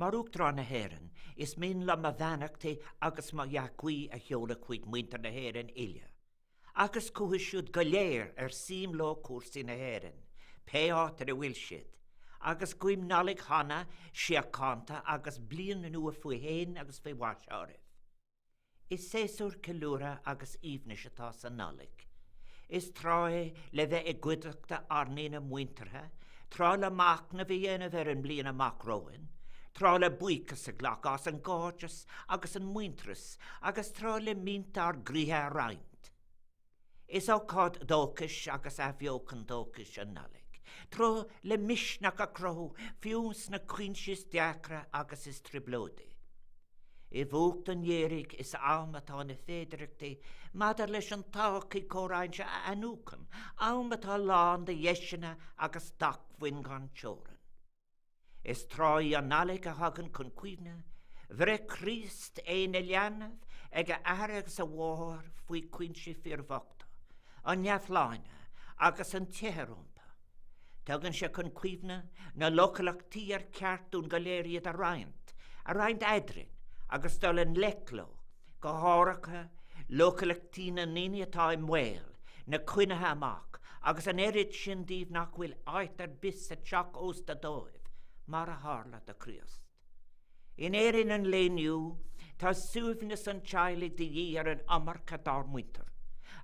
Mar Uachtarán na hÉireann, is mian liom mo bheannachtaí agus mo dhea-ghuí a sheoladh chuig muintir na hÉireann uile, agus chucu siúd go léir ar suim leo cúrsaí na hÉireann, pé áit ar a bhfuil siad, agus guím Nollaig shona, síochánta agus bliain nua faoi shéan agus faoi mhaise oraibh. Is séasúr ceiliúrtha agus aoibhnis atá sa Nollaig. Is tráth é le bheith i gcuideachta ár ndaoine muinteartha, tráth le machnamh a dhéanamh ar an mbliain amach romhainn, tráth le buíochas a ghlacadh as an gcairdeas agus an muintearas agus tráth le mianta ár gcroíthe a roinnt. Is ócáid dóchais agus athbheochan dóchais an Nollaig, tráth le misneach a chruthú fiú sna cúinsí is deacra agus is trioblóidí. I bhfuacht an gheimhridh is am atá na féidearthachtaí maidir leis an todhchaí comhroinnte a athnuachan, am atá lán de dheiseanna agus d'acmhainn gan teorainn. Is tráth í an Nollaig a thagann chun cuimhne bhreith Chríost, é ina leanbh ag a athair agus a mháthair faoi chúinsí fíorbhochta, an neamhshláine agus an teitheadh rompu. Tugann sé chun cuimhne na leochaileachtaí ar cheart dúinn go léir iad a roinnt, a roinnt eadrainn agus dul i ngleic leo, go háirithe leochaileachtaí na ndaoine atá i mbaol, na coinnithe amach, agus an oiread sin díobh nach bhfuil áit ar bith sa teach ósta dóibh, mar a tharla do Chríost. In Éirinn an lae inniu, tá suaimhneas an teaghlaigh de dhíth ar an iomarca dár muintir,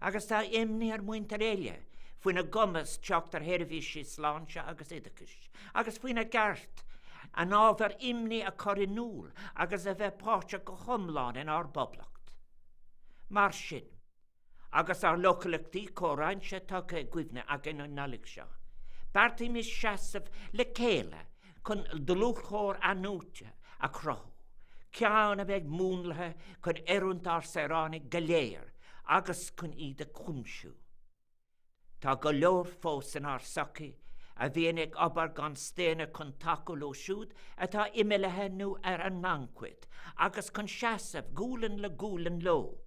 agus tá imní ar mhuintir eile faoina gcumas teacht ar sheirbhísí sláinte agus oideachais, agus faoina gceart a n-ábhair imní a chur in iúl agus a bheith páirteach go hiomlán inár bpoblacht. Mar sin. Agus ár leochaileachtaí comhroinnte tugtha i gcuimhne againn an Nollaig seo, beartaímis seasamh le chéile chun dlúthchomhar athnuaite a chruthú, ceann a bheidh múnlaithe chun oiriúint ár saoránaigh go léir agus chun iad a chuimsiú. Tá go leor fós inár sochaí a bhíonn ag obair gan staonadh chun tacú leo siúd atá imeallaithe nó ar an ngannchuid, agus chun seasamh gualainn le gualainn leo.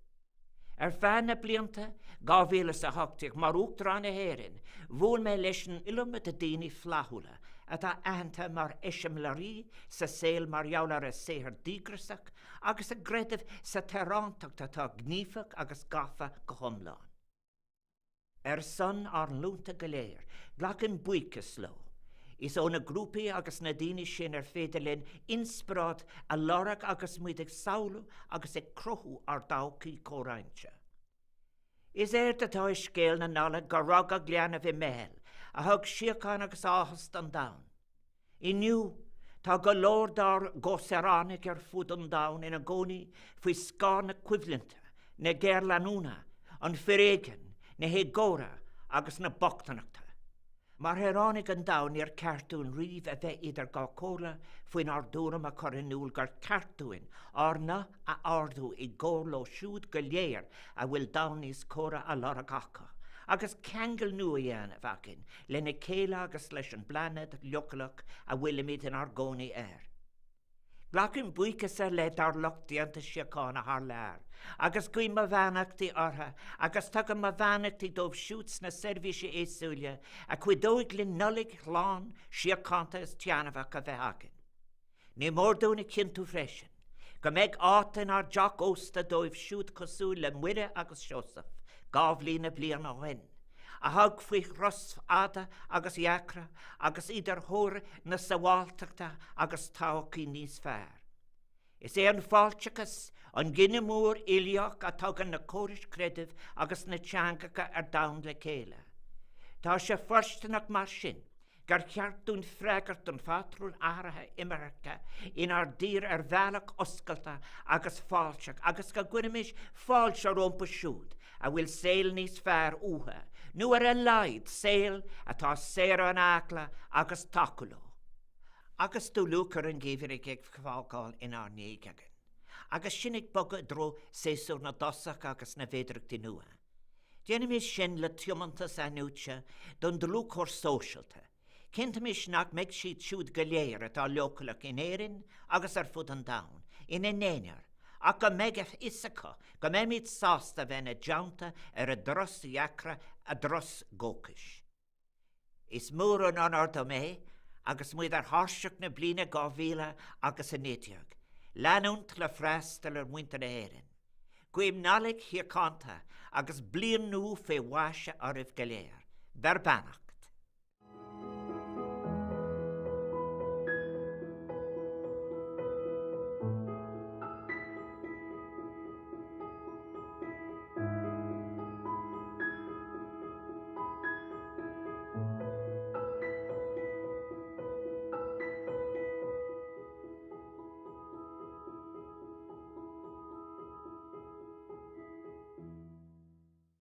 Ar feadh na blianta 2018, mar Uachtarán na hÉireann, bhuail mé leis an iliomad daoine flaithiúla atá aitheanta mar eiseamláirí sa saol mar gheall ar a saothar díograiseach agus a gcreideamh sa tsaorántacht atá gníomhach agus gafa go hiomlán. Ar son ár nglúnta go léir, glacaim buíochas leo. Is ó na grúpaí agus na daoine sin ar féidir linn inspioráid a lorg agus muid ag samhlú agus ag cruthú ár dtodhchaí chomhroinnte. Is éard atá i scéal na Nollag gur rugadh leanbh i mBeithil a thug síocháin agus áthas don domhan. Inniu, tá go leor dár gcomhshaoránaigh ar fud an domhain ina gcónaí faoi scáth na coimhlinte, na géarleanúna, an fhoréigin, na héagóra agus na bochtaineachta. Mar shaoránaigh an domhain, níor cheart dúinn riamh a bheith idir dhá chomhairle faoinár dtuairim a chur in iúl gur ceart dúinn ár nguth a ardú i gcomhar leo siúd go léir a bhfuil domhan níos córa á lorg acu, agus ceangal nua a dhéanamh againn lena chéile agus leis an bplainéad leochaileach a bhfuilimid inár gcónaí air. Glacaim buíochas ar leith dár lucht déanta síochána thar lear, agus guím mo bheannachtaí orthu agus tugaim mo bheannachtaí dóibh siúd sna seirbhísí éagsúla a chuideoidh linn Nollaig shlán, síochánta is taitneamhach a bheith againn. Ní mór dúinn a chinntiú freisin go mbeidh áit inár dteach ósta dóibh siúd cosúil le Muire agus Seosamh 2000 bliain ó shin, a thug faoi thuras fada agus dheacra agus iad ar thóir na sábháilteachta agus todhchaí níos fearr. Is é an fáilteachas an gine mór uilíoch a tugann na córais creidimh agus na teangacha ar domhan le chéile. Tá sé fóirsteanach mar sin gur cheart dúinn freagairt don phatrún athraithe imirce inár dtír ar bhealach oscailte agus fáilteach agus go gcuirfimis fáilte rompu siúd a bhfuil saol níos fearr uathu, nó ar a laghad saol atá saor ón eagla agus tacú leo. Agus dúluachair an gheimhridh ag fágáil inár ndiaidh againn, agus sinn ag bogadh i dtreo séasúr na dtosach agus na bhféidearthachtaí nua, Déanaimis sin le tiomantas athnuaite don dlúthchomhar sóisialta. Cinntimis nach mbeidh siad siúd go léir atá leochaileach in Éirinn agus ar fud an domhain ina n-aonar ach go mbeidh a fhios acu go mbeimid sásta a bheith ina dteannta ar a dturas dheacra, a dturas dóchais. Is mór an onóir dom é. Agus muid ar thairseach na bliana 2000 agus 19, leanúint le freastal ar mhuintir na hÉireann. Guím Nollaig shíochánta agus bliain nua fé mhaise oraibh go léir. Beir beannacht.